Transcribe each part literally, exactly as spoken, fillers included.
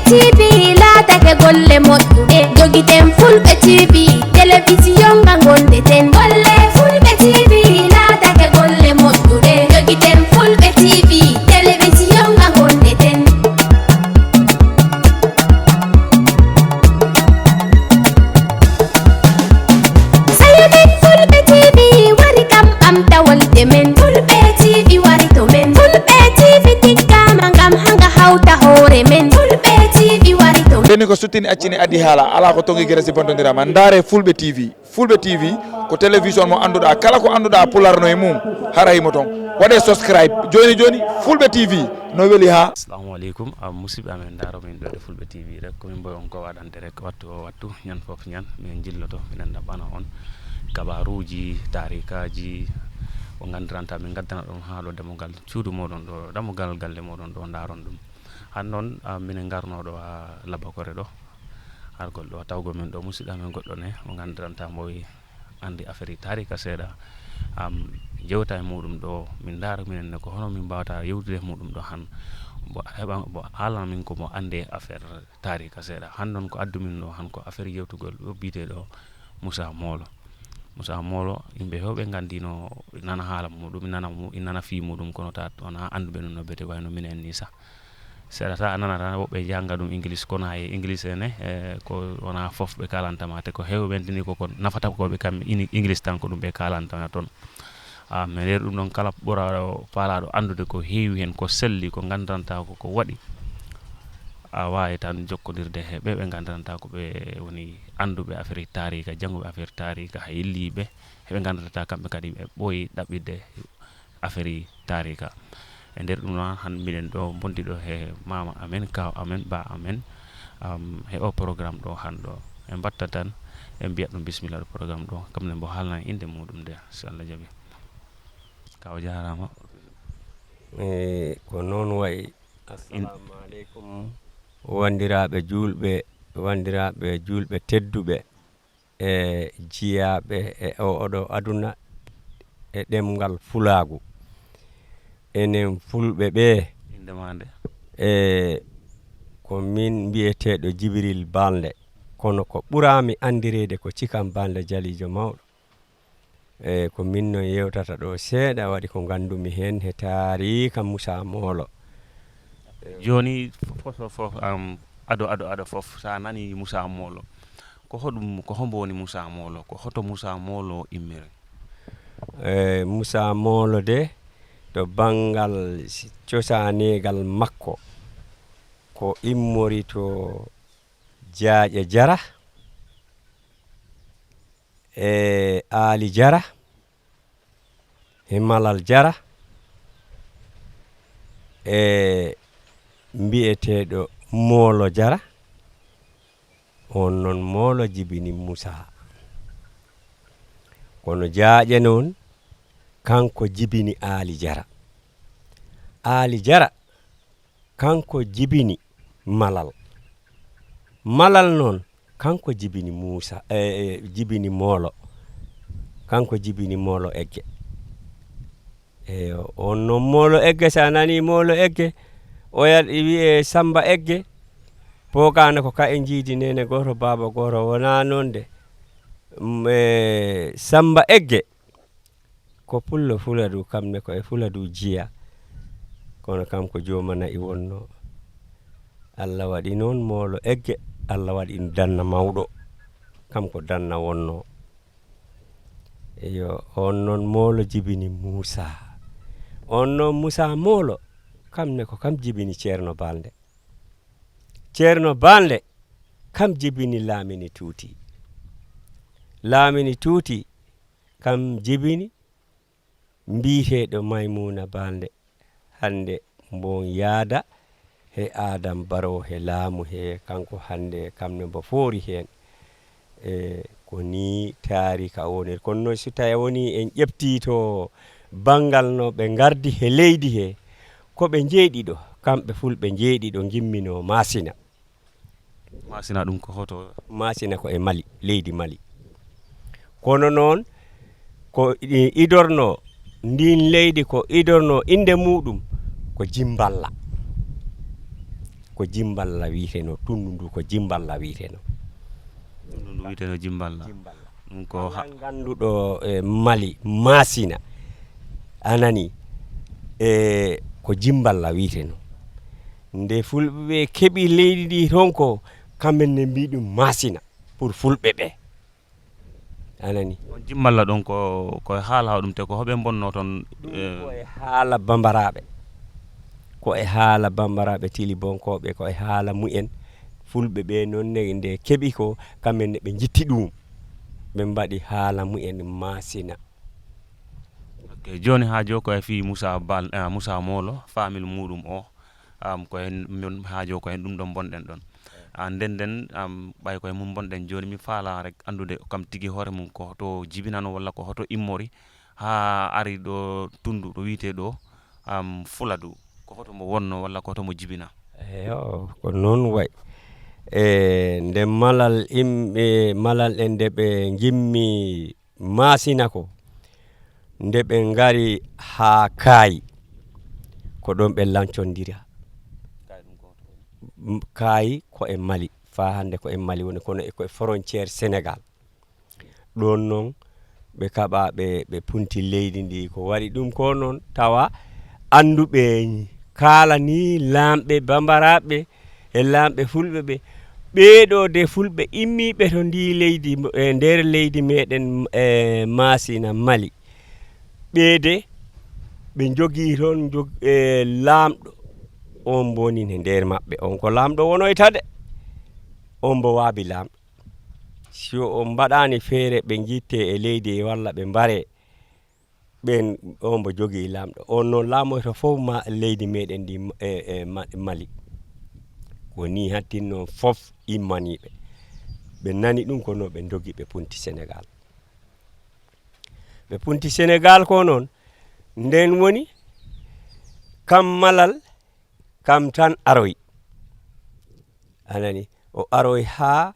T V laatake golle moƴƴuɗe, jogiten Fulɓe T V, telewisiyon nga ngonɗen. Golle Fulɓe T V laatake golle moƴƴuɗe, jogiten Fulɓe T V, telewisiyon nga ngonɗen. Sayo men Fulɓe T V wari kam ɓamtawolde men. Fulɓe T V wari to men. Fulɓe T V tiggama ngam hanga hawta hoore men. Fulɓe T V wari to men. Ɓenni ko suttini accini addi haala, ala ko tongi gere si bontondirama. Ndaare Fulɓe T V. Fulɓe T V ko télévision mo annduɗa, kala ko annduɗa Pulaar no e mum, hara himo toon. Waɗe subscribe jooni jooni, Fulɓe T V no weli ha. Assalamu aleykum, a, musidɓe amen, ndaaro min ɗo e Fulɓe T V rek, ko min mboy on ko waɗande rek, wattu o wattu, ñan fof ñan, min jilloto, minen ɗaɓɓana on kabaruuji, taarikaaji, ko nganndiranta min ngaddana ɗum haa ɗo dammugal cuuɗi mooɗon ɗo, dammugal galle mooɗon ɗo, ndaaron ɗum. Han noon, a, minen ngarnoo ɗo haa Labakore ɗo, argol ɗo, tawgol min ɗo musidɗo amen goɗɗo ne, mo nganndiranta mbo anndi affaire taarika seeɗa, am, jewta e muɗum ɗo, min ndaara minen ne ko hono min mbaawata yewtude e muɗum ɗo han. Mbo heɓa, mbo haalana min ko mbo anndi e affaire taarika seeɗa. Han noon ko addu min ɗo han ko affaire yewtugol ɗo biyeteeɗo Moussa Molo. Moussa Molo, yimɓe heewɓe nganndino, nana haala muɗum, nana mu-, nana fii muɗum, kono ta wonaa annduɓe ɗum no biyetee wayno minen ni sah. Seeɗa ta a nanata woɓɓe jannga ɗum English, kono hay English ene, eh, ko wonaa fof ɓe kaalanta ma, te ko heewɓe ɓen tini ko, ko nafata ko ɓe kam ini-, English tan ko ɗum ɓe kaalanta ma toon. Ah, mais nder ɗum ɗon kala ɓuraaɗo, faalaaɗo anndude ko heewi heen, ko selli, ko nganndiranta ko, ko waɗi. A waawi tan jokkondirde he ɓe, ɓe nganndiranta ko ɓe woni annduɓe affaire taarika, jannguɓe affaire taarika, hay yilliiɓe, heɓe nganndirata kamɓe kadi ɓe ɓooyi ɗaɓɓitde affaire taarika. E nder ɗum noon, han mbiɗen ɗo, mbonndi ɗo he maama amen, kaaw amen, ba amen, am, he o programme ɗo han ɗo. En mbaɗta tan, en mbiyat ɗum bisimilla ɗo programme ɗo, kam ne mbo haalna innde muɗum nde, so Allah jaɓi. Kaaw jaaraama. E, ko noon wayi. In- Assalamu aleykum, wanndiraaɓe juulɓe, wanndiraaɓe juulɓe tedduɓe. E jiyaaɓe e o-, oɗo aduna e ɗemngal Fulaagu. Enen Fulɓe ɓee, innde maa nde? E ko min mbiyeteeɗo Jibril Balde, kono ko ɓuraami anndireede ko Cikam Balde Jaliijo Mawɗo. E ko min noon yewtata ɗo seeɗa, waɗi ko nganndumi heen he taariika Musaa Moolo. Jooni fof, fof, fof, am, ado, ado, ado fof, so a nanii Musaa Moolo, ko hoɗum, ko hombo woni Musaa Moolo? Ko hoto Musaa Moolo immiri? E, Musaa Moolo de, to banngal si-, cosaneegal makko, ko immori to Jaaƴe Jara, e Aali Jara, e Malal Jara, e mbiyeteeɗo Moolo Jara, on noon Moolo jibini Musaa. Kono Jaaƴe noon, kanko jibini Aali Jara. Aali Jara, kanko jibini Malal. Malal noon, kanko jibini Muusa, e, e, jibini Moolo. Kanko jibini Moolo Egge. Eyo, on noon Moolo Egge, so a nanii Moolo Egge, oya wiyee Samba Egge, poogaano ko kaye njiidi neene gooto, baaba gooto, wonaa noon de. Mm, e, Samba Egge, ko pullo Fuladu, kam ne ko e Fuladu jiya. Kono kam ko jooma na'i wonno. Allah waɗi noon Moolo Egge, Allah waɗi ɗum danna mawɗo. Kam ko danna wonno. Eyo, on noon Moolo jibini Muusa. On noon Muusa Moolo, kam ne ko kam jibini Ceerno Balde. Ceerno Balde, kam jibini Laamini Tuuti. Laamini Tuuti, kam jibini mbiyeteeɗo Maymuuna Balde, hannde mbo yaada he aadam baro he laamu he, kanko hannde kam ne mbo foori heen. E ko nii taarika woniri. Kono noon so tawii wonii en ƴeftii to banngal no ɓe ngardi he leydi he, ko ɓe njeeɗiɗo, kamɓe Fulɓe njeeɗiɗo ngimminoo Maasina. Maasina ɗum ko hoto? Maasina ko e Mali, leydi Mali. Kono noon, ko i-, idornoo ndiin leydi, ko idornoo innde muuɗum ko Jimballa. ko Jimballa wiyeteno, tundu ndu ko Jimballa wiyeteno. Tundu ndu wiyeteno Jimballa. Jimballa. Ɗum ko ha- Kala ngannduɗo e Mali Masina, a nani, e ko Jimballa wiyeteno. Nde fulɓe ɓe keɓi leydi ndi toon ko, kamɓe ne mbiyi ɗum Masina pour fulɓe ɓe. A nani? On Jimballa ɗon ko ko e haala ɗum te ko hoɓe mbonno toon. Ɗum ko e haala bambaraaɓe. Ko e haala bambaraaɓe tilibonkooɓe, ko e haala mumen. Fulɓe ɓe noon ne nde keɓi ko, kamɓe ne ɓe njitti ɗum. Ɓe mbaɗi haala mumen Masina. Ok, jooni haa jooni ko e fii Moussa Bal, ah, Moussa Molo, famille muɗum o, am, ko heen min haa jooni ko heen ɗum ɗon mbonɗen ɗon. Ah, nden nden, am, ɓay ko e mum mbonɗen jooni, mi faala rek anndude kam tigi hoore mum ko hoto jibinano walla ko hoto immori haa ari ɗo tundu ɗo wiyetee ɗo, am, Fuladu. Ko hoto mo wonno walla ko hoto mo jibina? Eyo, ko noon wayi. E nde malal im-, e malal en nde ɓe ngimmi Masina ko, nde ɓe ngari haa Kaayi, ko ɗoon ɓe lancondira. M-, Kaayi ko e Mali, faa hannde ko e Mali woni, kono e ko e frontière Sénégal. Ɗoon noon ɓe kaɓa, ɓe, ɓe punti leydi ndi. Ko waɗi ɗum ko noon, tawa annduɓe kaalani laamɓe bambaraaɓe e laamɓe fulɓe ɓe, ɓeeɗo de fulɓe immiiɓe to ndi leydi, e nder leydi meɗen, e Masina Mali. Ɓeede ɓe njogii toon njog-, e laamɗo, on mboni e nder maɓɓe. On ko laamɗo wonoyta de, on mbo waabi laamɗo. Si on mbaɗaani feere ɓe njittee e leydi walla ɓe mbaree, ɓeen on mbo jogii laamɗo. On noon laamoyto fof ma leydi meɗen ndi, e, e Ma-, Mali. Ko nii hattinno fof immaniiɓe. Ɓe nani ɗum, kono ɓe ndogi, ɓe punti Sénégal. Ɓe punti Sénégal ko noon, ndeen woni kam Malal, kam tan aroyi. A nani? O aroyi haa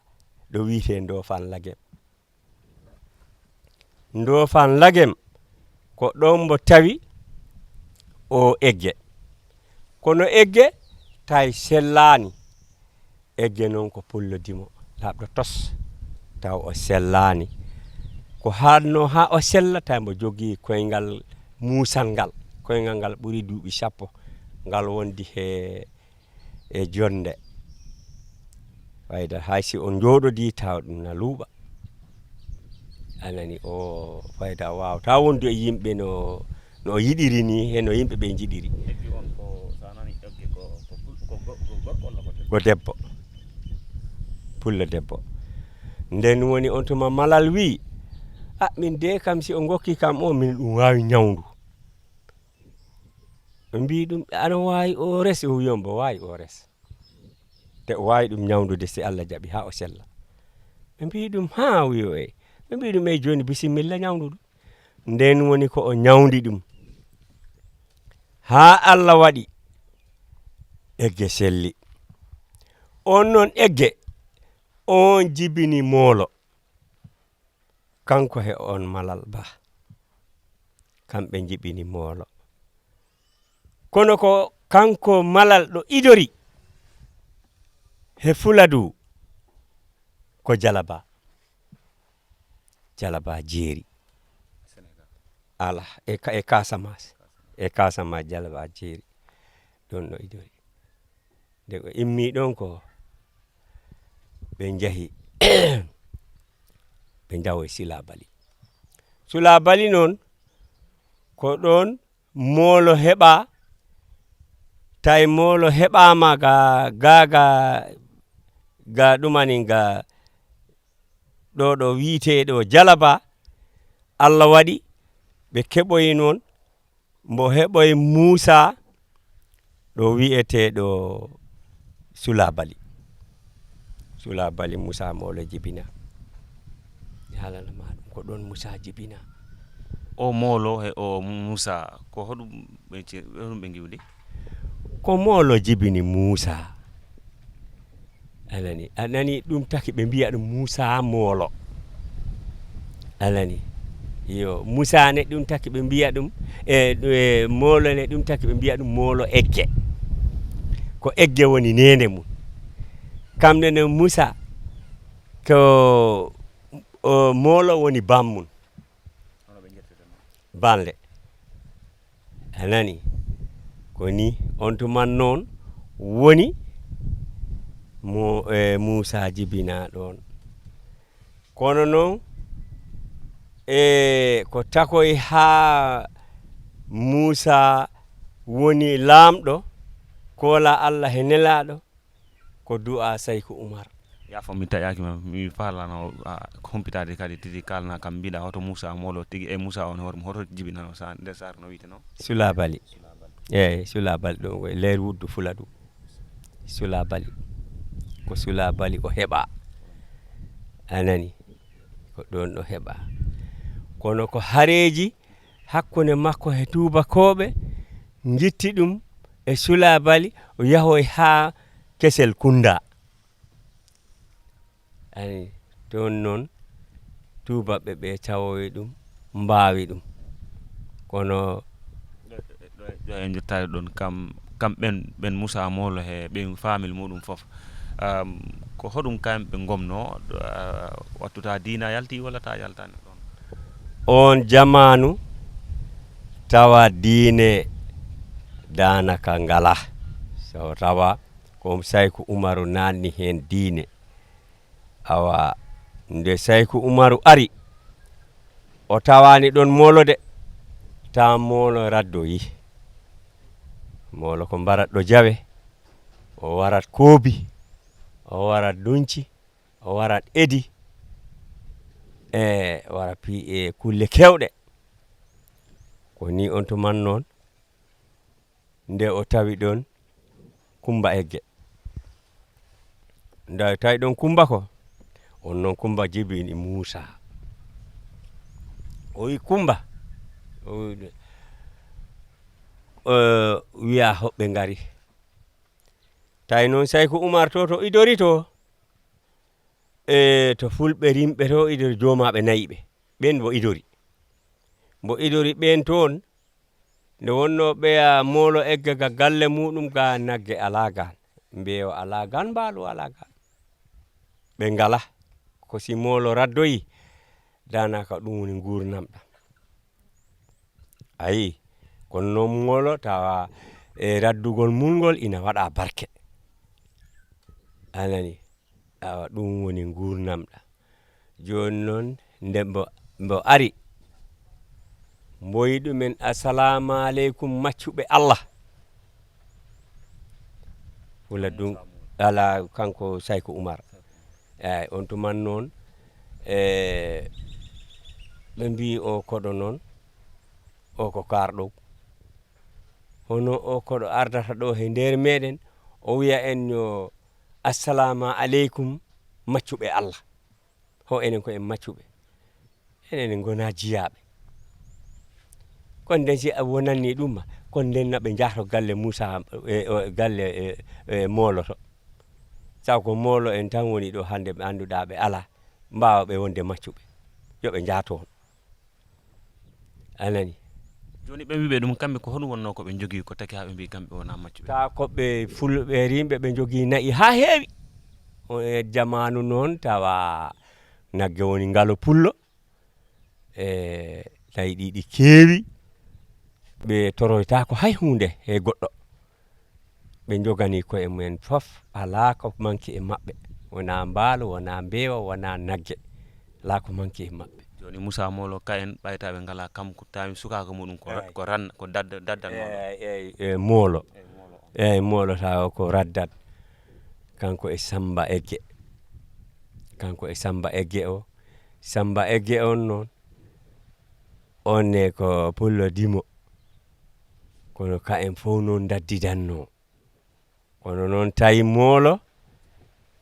ɗo wiyetee Ndofaan Lagem. Ndofaan Lagem, ko ɗoon mbo tawi o egge. Kono egge tawi sellaani. Egge noon ko pullo dimo, laaɓɗo tos, taw o sellaani. Ko haɗno haa o sella, tawi mbo jogii koyngal muusal ngal. Koyngal ngal ɓuri duuɓi sappo, ngal wondi he, e jonnde. Fayda hay si o njooɗodii, tawa ɗum na luuɓa. A nani, o fayda waawata wondu e yimɓe no, no o yiɗiri ni, he no yimɓe ɓe njiɗiri. Egge on ko, so a nani egge ko, ko pul-, ko go-, ko gorko walla ko debbo? Ko debbo. Pullo debbo. Nden woni on tuma Malal wi, "A, min de kam si o ngokki kam o, min ɗum waawi ñawndu." Ɓe mbii ɗum, "Ana waawi o res?" O wi on mbo waawi o res. Te o waawi ɗum ñawndude si Allah jaɓi haa o sella. Ɓe mbii ɗum, "Haa," o wi o, "ey." Ɓe mbii ɗum, "Ey jooni bisimilla ñawndu ɗum." Nden woni ko o ñawndi ɗum. Haa Allah waɗi egge selli. On noon egge, on jibini moolo. Kanko he on Malal Ba. Kamɓe njibini moolo. Kono ko kanko Malal ɗo idori he Fuladu ko Jalaba. Jalaba jeeri. Ala, e Ka-, e Casamance. E Casamance Jalaba jeeri. Ɗon ɗo idori. Nde ko immi ɗon ko ɓe njahi, ɓe njahoyi Sila Bali. Sula Bali noon, ko ɗon moolo heɓa, tawi moolo heɓaama ga, ga, ga, ga ɗumani ga ɗo, ɗo wiyetee ɗo Jalaba. Allah waɗi ɓe keɓoyi noon mbo heɓoyi Muusa ɗo wiyeteeɗo Sula Bali. Sula Bali Muusa moolo jibina. Mi haalana ma ɗum, ko ɗon Muusa jibina. O moolo he o Muusa, ko hoɗum ɓe ce-, hoɗum ɓe ngiwdi? Ko moolo jibini Muusa. A nani, a nani, ɗum taki ɓe mbiya ɗum Muusa moolo. A nani? Yo, Muusa ne ɗum taki ɓe mbiya ɗum, e, e, moolo ne ɗum taki ɓe mbiya ɗum moolo egge. ko Egge woni neene mum. Kamɗe ne Muusa ko, o, Moolo woni bammun. Banle. A nani? Ko ni on tuman noon woni mo, e, Muusa jibinaa ɗoon. Kono noon, e, ko takoy haa Muusa woni laamɗo, koola Allah he nelaaɗo, ko du'a Sayku Umar. Yaafo mi taƴaaki ma, mi faalano, a, humpitaade kadi tigi kaalna kam mbiɗa hoto Muusa Moolo tigi e Muusa on hoore mum, hoto jibinano sa-, nder saare no wiyeteno? Sulabali. Eeyi, Sulabali ɗum ko e leer wuddu Fuladu. Sulabali. Ko Sulabali o heɓa. A nani? Ko ɗoon o heɓa. Kono ko hareeji hakkunde makko he tuubakooɓe njitti ɗum e Sulabali, o yahoy haa Kesel Kunda. Ani, toon noon tuubaaɓe ɓe tawoyi ɗum, mbaawi ɗum. Kono ɗo, ɗo, ɗo en jottaade ɗoon, kam, kam ɓen, ɓen Muusa Moolo he ɓen faamil muɗum fof. Am, ko hoɗum kam ɓe ngomno, ah, wattu ta diina yalti walla ta yaltani ɗoon? Oon jamaanu tawa diine daanaka ngalaa. So tawa ko Sayku Umaru naatni heen diine. Awa, nde Sayku Umaru ari, o tawaani ɗoon Moolo de, tawa Moolo raddoyi. Moolo ko mbaratɗo jawe, o warat koobi, o warat dunci, o warat edi, e wara pi-, e kulle keewɗe. Ko ni on tuman noon, nde o tawi ɗoon Kumba Egge. Nde o tawi ɗoon Kumba ko, on noon Kumba jibini Muusa. O wi Kumba, o wi, o wiya hoɓɓe ngari. Tawi noon Sayku Umar to, to idori to, e to fulɓe rimɓe to idori joomaaɓe nayi ɓe. Ɓeen mbo idori. Mbo idori ɓeen toon, nde wonnoo ɓeya Moolo Egge ga galle muɗum ga nagge alaa gaan. Mbeewa alaa gaan, mbaalu alaa gaan. Ɓe ngala. Ko si Moolo raddoyi, daanaka ɗum woni nguurnam ɗam. Ayi, kono noon Moolo tawa e raddugol mum ngol ina waɗa barke. A nani? Awa, ɗum woni nguurnam ɗam. Jooni noon, nde mbo, mbo ari, mboyi ɗumen, "Assalaamu aleykum, maccuɓe Allah." Wula ɗum, ala, kanko Sayku Umar. Eeyi, on tuman noon, e, ɓe mbii o koɗo noon, o ko kaarɗo. Hono o koɗo ardata ɗo he nder meɗen, o wiya en yo, "Assalaamu aleykum, maccuɓe Allah." Ho enen ko en maccuɓe. Enen en ngona jiyaaɓe. Kono nden si a wonanni ɗum ma, kono nden na ɓe njahto galle Muusa, e, o, galle, e, e, Moolo to. Sabu ko Moolo en tan woni ɗo hannde ɓe annduɗaa ɓe alaa, mbaawa ɓe wonde maccuɓe. Yo ɓe njahto on. A nani? Jooni ɓe wiɓe ɗum, kamɓe ko honɗum wonnoo ko ɓe njogii ko taki haa ɓe mbii kamɓe wonaa maccuɓe? Taa ko ɓe fulɓe rimɓe ɓe njogii na'i haa heewi. On e jamaanu noon tawa nagge woni ngalo pullo. E na'i ɗi ɗi keewi. Ɓe toroytaako hay huunde he goɗɗo. Ɓe njoganii koye mumen fof, alaa ko manki e maɓɓe. Wonaa mbaalu, wonaa mbeewa, wonaa nagge. Alaa ko manki e maɓɓe. Jooni Muusa Moolo ka en ɓaytaaɓe ngalaa kam ko tawi sukaaka muɗum ko ra-, eey, ko ran-, ko dadda-, daddan Moolo. Eey, eey, eey, Moolo. Eey, Moolo. Eey, Moolo tawa ko raddat. Kanko e Samba Egge. Kanko e Samba Egge o. Samba Egge on noon, on ne ko pullo dimo. Kono ka en fof noon daddidanno. Kono noon tawi Moolo,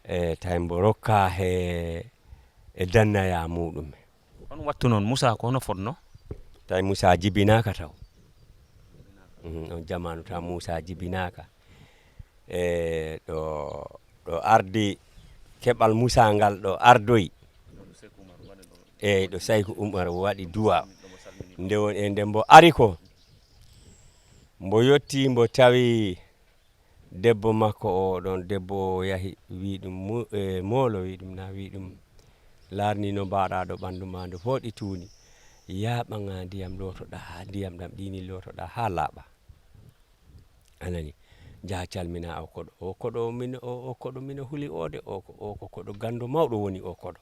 e tawi mbo rokka he, e dannaya muɗum. On wattu noon Muusa ko hono fotno? Tawi Muusa jibinaaka taw. Mhm, on jamaanu taw Muusa jibinaaka. E ɗo, ɗo ardi keɓal Muusa ngal ɗo ardoyi. Eey, ɗo Sayku Umar waɗi duwa. Nde won e nde mbo ari ko, mbo yotti, mbo tawi Debbo makko o ɗon, debbo o yahi, wi ɗum, mu-, e, moolo, wi ɗum, na, wi ɗum, laarni no mbaɗa ɗo ɓanndu ma ndu fooɗi tuuni. Yaa ɓaŋa ndiyam lootoɗa haa, ndiyam ɗam ɗiini lootoɗa haa laaɓa. A nani? Njaha calmina o koɗo. O koɗo min, o, o koɗo min o huli o de, o ko, o ko koɗo ganndo mawɗo woni o koɗo.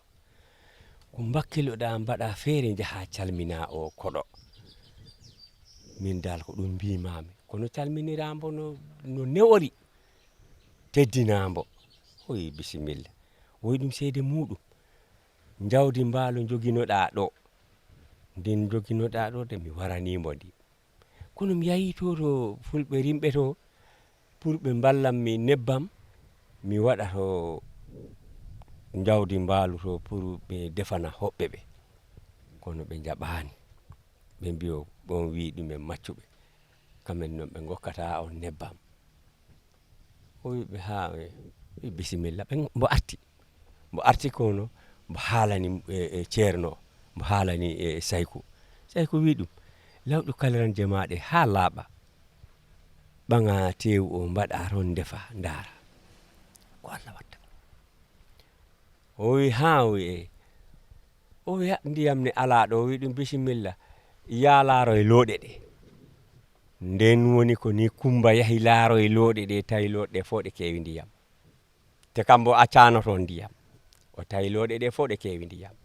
Ko mbakkiloɗa mbaɗa feere njaha calmina o koɗo. Min dal ko ɗum mbimami. Kono calminira mbo no, no newori. Teddina mbo. O wi bisimilla. O wi ɗum seede muɗum. Njawdi mbaalo njoginoɗa ɗo. Ndin njoginoɗa ɗo de mi warani mbo ndi. Kono mi yahi to, to fulɓe rimɓe to, pour ɓe mballan mi nebbam, mi waɗa to njawdi mbaalu to pour ɓe defana hoɓɓe ɓe. Kono ɓe njaɓaani. Ɓe mbiyo, ɓon wi ɗumen maccuɓe. Kamen non ɓe ngokkata on nebbam. O wi ɓe, haa, ɓe wi bisimilla. Ɓe, mbo arti. Mbo arti kono, mbo haalani, e, e, ceerno, mbo haalani, e, Sayku. Sayku wi ɗum, lawɗu kaliran jemaaɗe haa laaɓa. Ɓaŋa teewu o mbaɗa ron ndefa ndaara. Ko Allah watta. O wi, haa, o wi, e. O wi, "Ha, ndiyam ne alaa ɗo." O wi ɗum, "Bisimilla, yaa laaro e looɗe ɗe." Nden woni ko ni Kumba yahi laaro e looɗe ɗe, tawi looɗe ɗe fof ɗe keewi ndiyam. Te kambo accaano toon ndiyam. O tawi looɗe ɗe fof ɗe keewi ndiyam.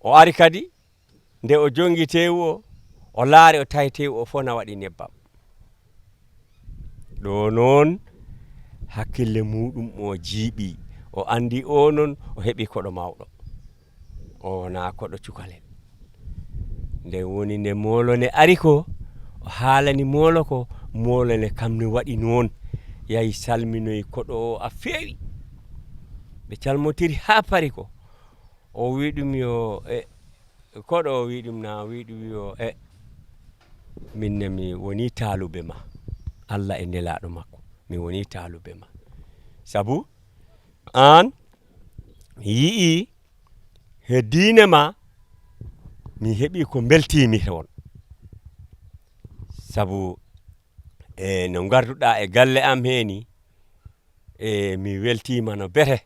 O ari kadi, nde o jongi teewu o, o laari, o tawi teewu o fof na waɗi nebbam. Ɗo noon, hakkille muuɗum o jiiɓi. O anndi o noon, o heɓi koɗo mawɗo. O wonaa koɗo cukalel. Nde woni nde moolo ne ari ko, o haalani moolo ko, moolo ne kam ne waɗi noon. Yahi salminoyi koɗo o a feewi. Ɓe calmotiri haa pari ko. O wi ɗum yo, e, koɗo o wi ɗum na, o wi ɗum yo, e, min ne mi woni taalube ma. Allah e nelaaɗo makko, mi woni taalube ma. Sabu aan mi yi'i he diine ma, mi heɓi ko mbeltiimi toon. Sabu, e, no ngarduɗaa e galle am heeni, e, mi weltiima no bete.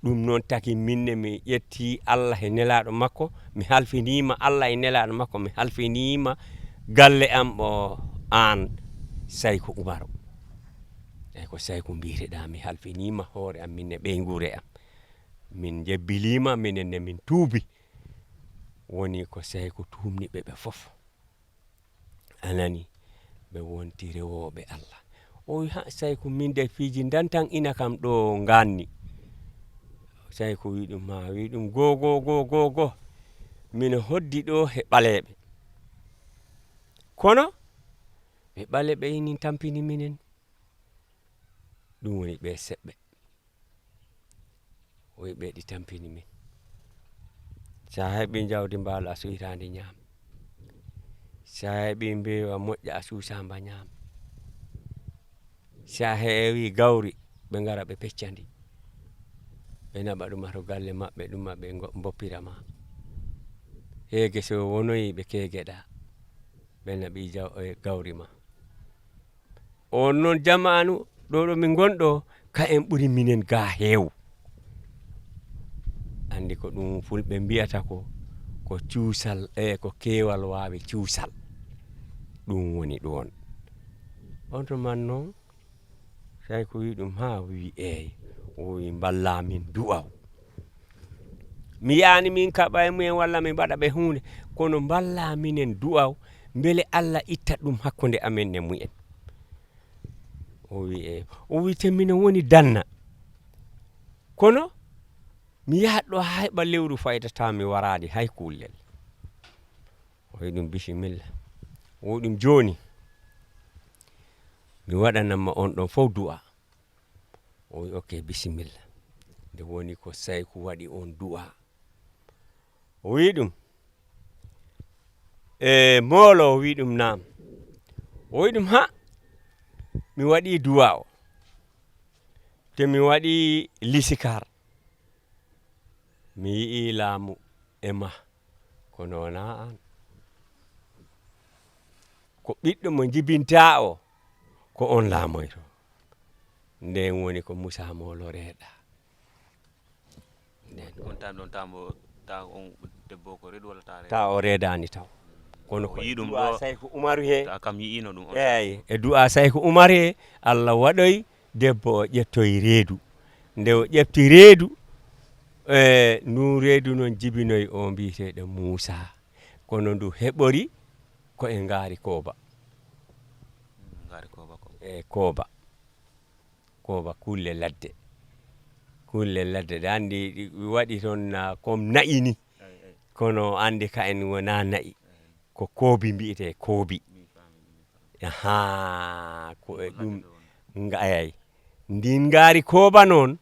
Ɗum noon taki min ne mi ƴetti Allah e nelaaɗo makko, mi halfiniima Allah e nelaaɗo makko, mi halfiniima galle am o aan Sayku Umaru. Eyi, ko Sayku mbiyteɗaa, mi halfiniima hoore am, min ne ɓeynguure am. Min njebbiliima, minen ne min tuubi. Woni ko Sayku tuumni ɓe ɓe fof. A nani? Ɓe wonti rewooɓe Allah. O wi, "Ha, Sayku, min de piiji ndantan ina kam ɗo ngaanni." Sayku wi ɗum, haa wi ɗum, "Go, go, go, go, go. Mino hoddi ɗo he ɓaleeɓe. Kono ɓe ɓaleeɓe inin tampini minen." Ɗum woni ɓe seɓɓe. O wi ɓe ɗi tampini min. Si a heɓi jawdi mbaalo a suytaandi ñaam. Si a heɓi mbeewa moƴƴa a suusa mba ñaam. Si a heewi gawri ɓe ngara ɓe pecca ndi. Ɓe naɓa ɗum to galle maɓɓe ɗum maɓɓe ngo-, mboppira ma. Heege so wonoyi ɓe keegeɗa. Ɓe naɓi jaw-, e gawri ma. On noon jamaanu ɗo, ɗo min ngonɗo, ka en ɓuri minen ga heew. Anndi ko ɗum fulɓe mbiyata ko, ko cuusal, e ko keewal waawi cuusal. Ɗum woni ɗoon. On to man noon, Sayku wi ɗum, haa wi eey. O wi mballa min du'aw. Mi yaani min kaɓa e mumen walla mi mbaɗa ɓe huunde, kono mballa minen du'aw, mbele Allah itta ɗum hakkunde amen e mumen. O wi, e, o wi, te mino woni danna. Kono mi yahat ɗo haa heɓa lewru faydata mi waraali hay kullel. O wi ɗum, bisimilla. O wi ɗum, jooni mi waɗanan ma on ɗon fof du'a. O wi, ok, bisimilla. Nde woni ko Sayku waɗi on du'a. O wi ɗum, e moolo, o wi ɗum, naam. O wi ɗum, ha, mi waɗi du'a o. Te mi waɗi lisikar. Mi yi'i laamu e ma, kono wonaa aan. Ko ɓiɗɗo mo njibintaa o, ko on laamoyto. Nden woni ko Musa Moolo reeɗa. Nden. On taami ɗon taamo, ta on debbo ko reedu walla ta reedu? Ta o reedaani taw. Kono ko yiɗum ɗo. Sayku Umaru he. Ta kam yi'ino ɗum on. Eeyi, e du'a Sayku Umar he, Allah waɗoy debbo o ƴettoy reedu. Nde o ƴefti reedu, e ndu reedu non jibinoy o mbiyeteeɗo Muusa. Kono ndu heɓori ko e ngaari kooba. Ngaari kooba ko? E kooba. Kooba kulle ladde. Kulle ladde. Ɗe anndi ɗi waɗi toon na comme na'i ni. Ay, ay. Kono anndi ka en wona na'i. Ay. Ko koobi mbiyetee koobi. Mi faami, mi faami. Ahaa, ko e ɗum ngaayay. Ndin ngaari kooba noon,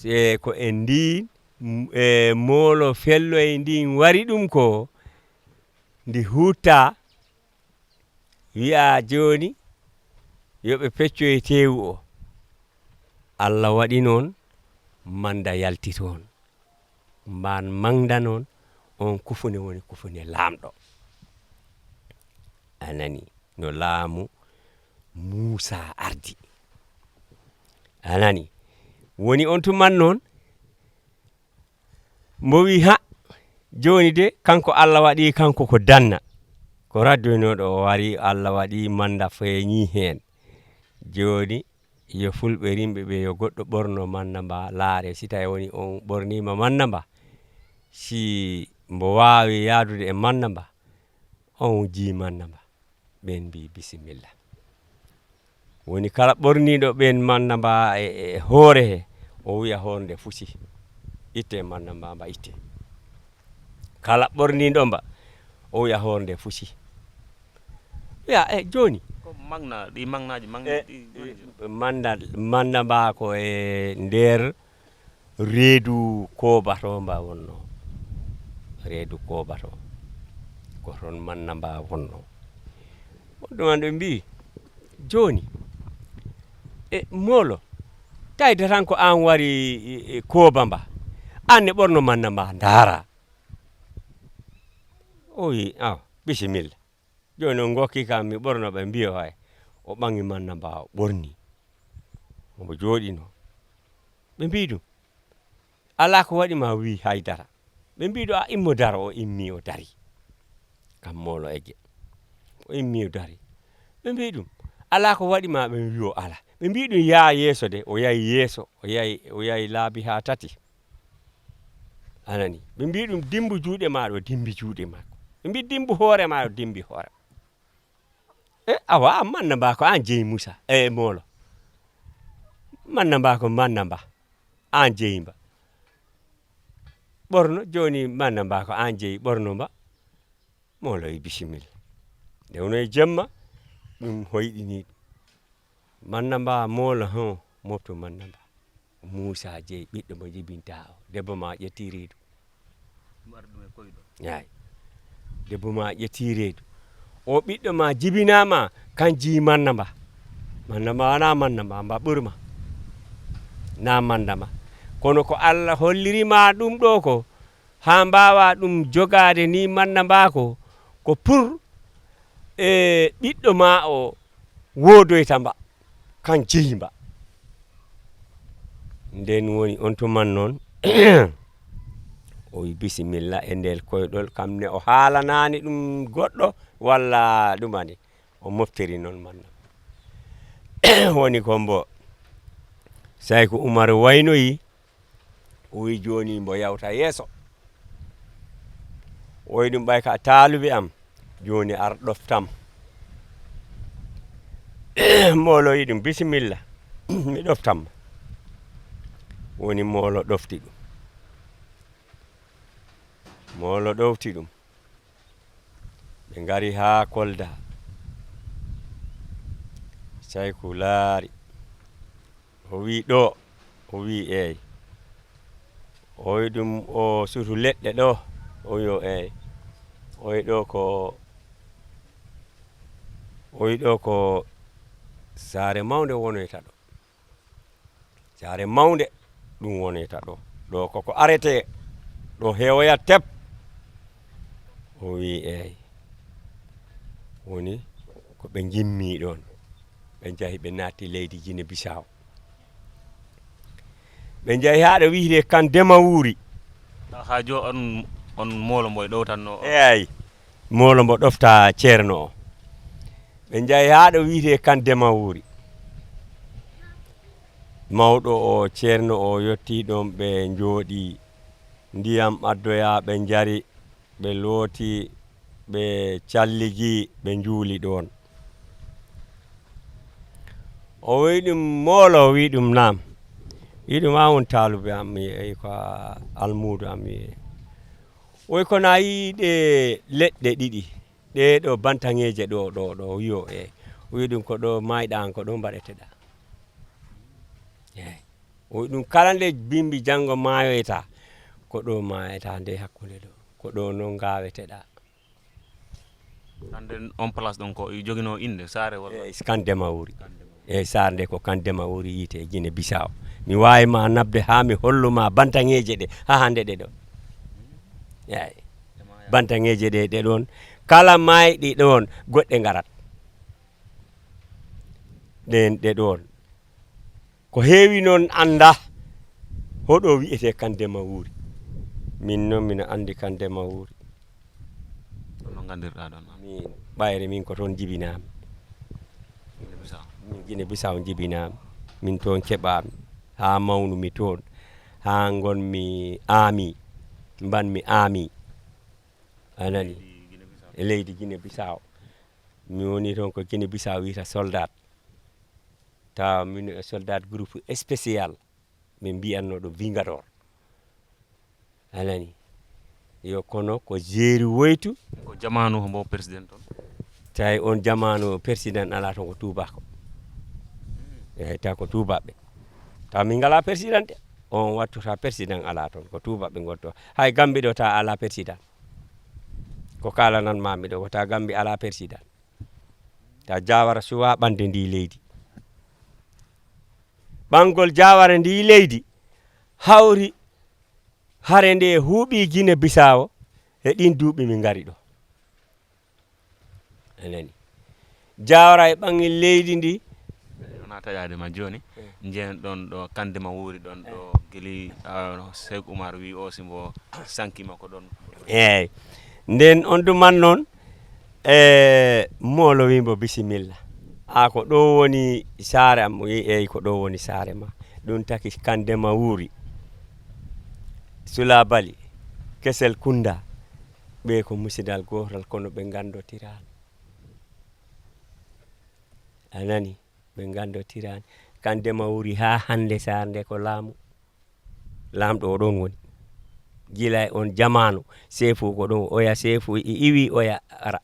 e ko e ndin, m-, e moolo felloy ndin wari ɗum ko, ndi huutta, wi'a jooni, yo ɓe peccoy teewu o. Allah waɗi noon, mannda yalti toon. Mbaan mannda noon, on kufune woni kufune laamɗo. A nani, no laamu Muusa ardi. A nani, woni on tuman noon, mbo wi ha, jooni de, kanko Allah waɗi, kanko ko danna. Ko raddoynooɗo o wari, Allah waɗi mannda feeñi heen. Jooni, yo fulɓe rimɓe ɓe, yo goɗɗo ɓorno mannda mba, laare, si tawi woni on ɓorniima mannda mba, si mbo waawi yaadude e mannda mba, on jii mannda mba. Ɓeen mbii, "Bisimilla." Woni kala ɓorniiɗo ɓeen mannda mba e, e hoore he, o wiya hoore nde fusi. Itte mannda mba, mba itte. Kala ɓorniiɗo mba, o wiya hoore nde fusi. Wiya, "E, jooni." Ko magna, ɗi magnaaji, magna E, ɗi, ɗi, mannda, mannda mba ko e nder reedu koobato mba wonno. Reedu koobato. Ko toon mannda mba wonno. On ɗuman ɓe mbii, "Jooni, e moolo, tawde tan ko aan wari e, e kooba mba. Aan ne ɓorno mannda mba ndaara." O wi, "Awa, bisimilla." Jooni on ngokki kam mi ɓorno ɓe mbiyo hay. O ɓaŋi mannda mba o ɓorni. Omo jooɗino. Ɓe mbii ɗum, "Alaa ko waɗi ma?" Wii, "Haydara." Ɓe mbii ɗo, "A immo daro." O immi o dari. Kam moolo egge. O immi o dari. Ɓe mbii ɗum, "Alaa ko waɗi ma?" Ɓe mbii o, "Alaa." Ɓe mbii ɗum, "Yaa yeeso de." O yahi yeeso, o yahi, o yahi laabi haa tati. A nani? Ɓe mbii ɗum, "Dimmbu juuɗe ma ɗo," dimmbi juuɗe makko. Ɓe mbii, "Dimmbu hoore ma ɗo," dimmbi hoore. E, awa, mannda mba ko aan jeyi Muusa, e moolo. Mannda mba ko mannda mba, aan jeyi mba. Ɓorno, jooni mannda mba ko aan jeyi, ɓorno mba. Moolo wi, "Bisimilla." Nde wonno e jemma, ɗum hoyɗini ɗum. Mannda mba moolo, hon, moftu mannda mba. Muusa jeyi ɓiɗɗo mo jibinta o. Debbo ma ƴetti reedu. Ɗum ardi ɗum e koyɗo. Yaay. Debbo ma ƴetti reedu. O ɓiɗɗo ma jibinaama, kan jeyi mannda mba. Mannda mba wonaa mannda mba, mba ɓuri ma. Na mannda ma. Kono ko Allah holliri ma ɗum ɗo ko, haa mbaawa ɗum jogaade ni mannda mba ko, ko pour, e, ɓiɗɗo ma o woodoyta mba, kan jeyi mba. Nden woni on tuman noon, o wi, "Bisimilla," e nder koyɗol, kam ne o haalanaani ɗum goɗɗo walla ɗumani. O moftiri noon mannda. Woni ko mbo Sayku Umar waynoyi, o wi, "Jooni mbo yawta yeeso." O wi ɗum, "Ɓay ka taalube am, jooni ar ɗoftam." Moolo wi ɗum, "Bisimilla, mi ɗoftam." Woni moolo ɗofti ɗum. Moolo ɗofti ɗum. Ɓe ngari haa Kolda. Sayku laari. O wi, "Ɗo?" O wi, "Eey." O wi ɗum, "O sutu leɗɗe ɗo?" O wi, "O eey." O wi, "Ɗo ko, o wi, ɗo ko saare mawnde wonoyta ɗo." Saare mawnde ɗum woneta ɗo. Ɗo koko arete, ɗo heewoya tep. O wi, "Eey." Woni ko ɓe njimmi ɗon. Ɓe njahi, ɓe naatti leydi Gine Bisaw. Ɓe njahi haa ɗo wiyetee kan Dema Wuuri. Haa jo on, on moolo mbo e ɗowtanno o. Eey, moolo mbo ɗofta ceerno o. Ɓe njahi haa ɗo wiyetee kan Dema Wuuri. Mawɗo o, ceerno o yottii ɗoon, ɓe njooɗii. Ndiyam addoyaa, ɓe njari, ɓe looti, ɓe calligi, ɓe njuuli ɗoon. O wiyi ɗum, moolo, o wiyi ɗum naam. Wiyi ɗum, a won taalube am, mi yehi ko a almuudo am, mi yehi. O wiyi, kono a yii ɗe leɗɗe ɗiɗi, ɗee ɗo bantaŋeeje ɗo, ɗo, ɗo, o wiyi o, eey. O wiyi ɗum, ko ɗo maayɗaa, ko ɗo mbaɗeteɗaa. Eey. O wiyi ɗum, kala nde bimbi janngo maayoyta, ko ɗo maayoyta nde hakkunde ɗo, ko ɗo noon ngaaweteɗaa. Hannde on place ɗon ko joginoo innde saare walla? Eey, kan Dema Wuuri. Eey, saare nde ko kan Dema Wuuri yiyetee Gine Bisaw. Mi waawi ma naɓde haa mi hollu ma bantaŋeeje ɗe, haa hannde ɗe ɗo. Eey. Bantaŋeeje ɗe, ɗe ɗoon, kala maayɗi ɗoon, goɗɗe ngarat. Ɗeen, ɗe ɗoon. Ko heewi noon anndaa hoɗo wiyetee kan Dema Wuuri. Min noon, mino anndi kan Dema Wuuri. Hono nganndirɗaa ɗoon? Min, ɓayre min ko toon njibinaami. Gine Bisaw. Min Gine Bisaw njibinaami. Min toon keɓaami. Haa mawnumi toon. Haa ngonmi Aami. Mbanmi Aami. A nani? E leydi Gine Bisaw. Mi woni toon ko Gine Bisaw wiyata soldat. Tawa min e soldat groupe spécial. Min mbiyatnoo ɗum Vingador. A nani? Yo, kono ko jeeri woytu. Ko jamaanu hombo président toon? Tawi on jamaanu président alaa toon, ko tuubaako. Eey, taw ko tuubaaɓe. Taw min ngalaa président de. On wattu taw président alaa toon, ko tuubaaɓe ngon toon. Hay Gambi ɗo taw alaa président. Ko kaalanan maami ɗo, ko taw Gambi alaa président. Taw Jawara suwaa ɓande ndi leydi. Ɓangol Jawara ndi leydi hawri hare nde huuɓi Gine Bisawo e ɗin duuɓi min ngari ɗo. A nani? Jawara e ɓangi leydi ndi. Wona taƴaade ma jooni, njehen ɗon ɗo kan Dema Wuuri ɗon ɗo gili, ah, Seek Umar wi o si mbo sankima ko ɗon. Eey. Nden on duman noon, e moolo wi mbo bisimilla. A ko ɗo woni saare am? O wi eey, ko ɗo woni saare ma. Ɗum taki kan Dema Wuuri. Sula Bali, Kesel Kunda, ɓe ko musidal gootal kono ɓe nganndotiraano. A nani? Ɓe nganndotiraani. Kan Dema Wuuri haa hannde saare nde ko laamu. Laamɗo o ɗoon woni. Gila e on jamaanu, seefu ko ɗoon, oya seefu i-, iwi oya ara.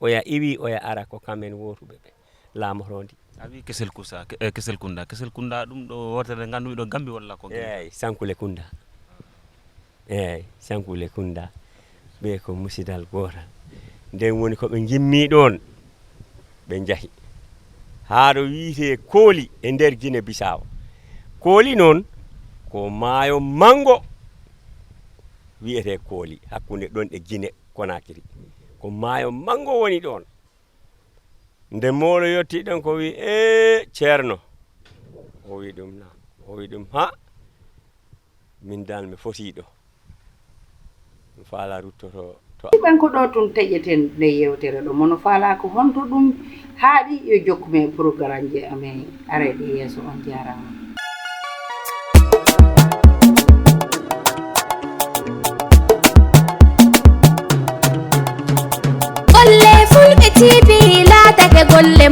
Oya iwi oya ara, ko kamen wootuɓe ɓe laamotondi. A wi Kesel Kusa, ke-, eh, Kesel Kunda. Kesel Kunda ɗum ɗo wootere nganndu miɗo Gambi walla ko Gine? Eey, Sankule Kunda. Eey, Sankule Kunda. Ɓe ko musidal gootal. Nden woni ko ɓe ngimmi ɗoon, ɓe njahi. Haa ɗo wiyetee Kooli e nder Gine Bisawo. Kooli noon, ko maayo manngo wiyetee Kooli, hakkunde ɗoon e Gine Konakiri. Ko maayo manngo woni ɗoon. Nde moolo yottii ɗoon, ko wi, "Ee, Ceerno." O wi ɗum, "Naam." O wi ɗum, "Ha, min dal mi fotii ɗo. Mi faalaa ruttoto to." Ɓen ko ɗo tun taƴeten nde yewtere ɗo. Mono faalaa ko honto ɗum haaɗi, yo jokku men e programmeji amen arayɗi yeeso. On jaaraama. Golle Fulɓe T V laatake golle